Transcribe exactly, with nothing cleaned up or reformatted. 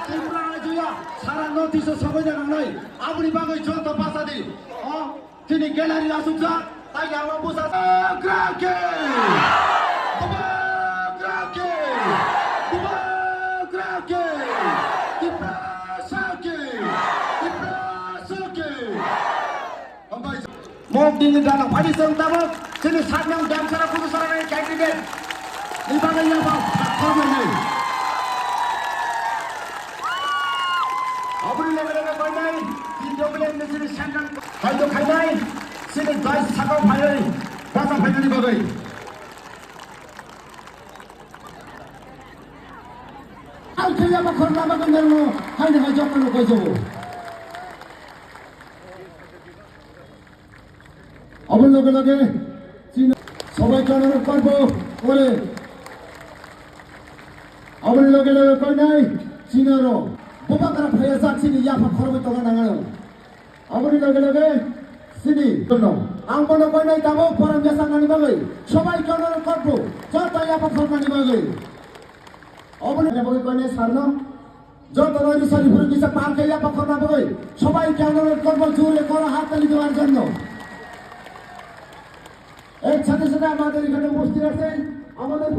Tripura rajya sara North East o sobaina nangnai. Aboni bagwi joto basa di. O, chini gallery asukjak, tai ang busa. Bubagra ki! Bubagra ki! Bubagra ki! Tiprasa ki! Tiprasa ki! Hambai. Mok dini dana phadi song tabok, chini saknang damsara kudu sarani candidate. Ni bagwi ya ba, khormani. Aboni loge loge koinai, tin doble ni chini saknang, khaito khainai, chini dai sakao phaiwi, basa phainani bagwi. Ang khe ya ba khorna bagwi nangno, haino hai jokno koijago. Aboni loge loge chini sobai kanaro korbo kore. Aboni loge loge koinai chinaro bubagra phaya jak chini yapha khorbo tonga nangano. Aboni loge loge chini no ang bono koinai tabok poram jasaknani bagwi sobai kanaro korbo joto yapha khornani bagwi. Aboni bagwi koinai sarno. Jotono risari phuru kisa pal khe yapha khorna bagwi sobai khe ano kormo jure koro hattali debar jonno. এর সাথে সাথে আমাদের এখানে উপস্থিত আছেন আমাদের